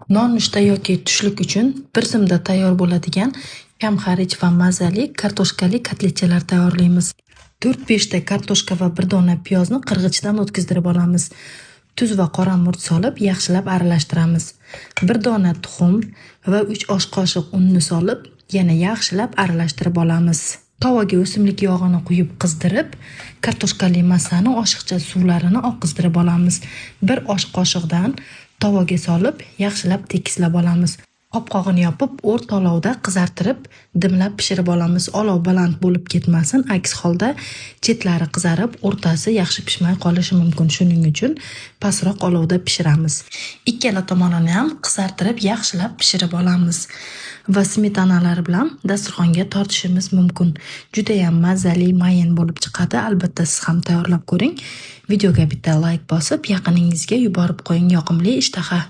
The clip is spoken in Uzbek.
Nonushta yoki tushlik uchun bir zumda tayyor bo'ladigan kam xarij va mazali kartoshkali kotletchalar tayyorlaymiz. 4-5 ta kartoshka va 1 dona piyozni qirg'ichdan o'tkazdirib olamiz. Tuz va qora murch solib yaxshilab aralashtiramiz. 1 dona tuxum va 3 osh qoshiq unni solib yana yaxshilab aralashtirib olamiz. Tovaga o'simlik yog'ini quyib qizdirib, kartoshkali massani oshiqcha suvlarini oqizdirib olamiz. 1 osh qoshiqdan tovaga solib yaxshilab tekislab olamiz. Qopqog'ini yopib, o'rta olovda qizartirib, dimlab pishirib olamiz. Olov baland bo'lib ketmasin, aks holda chetlari qizarib, o'rtasi yaxshi pishmay qolishi mumkin. Shuning uchun pastroq olovda pishiramiz. Ikkala tomonini ham qizartirib, yaxshilab pishirib olamiz va smetanalar bilan dasturxonga tortishimiz mumkin. Judayam mazali mayin bo'lib chiqadi. Albatta siz ham tayyorlab ko'ring. Videoga bitta like bosib, yaqiningizga yuborib qo'ying. Yoqimli ishtaha.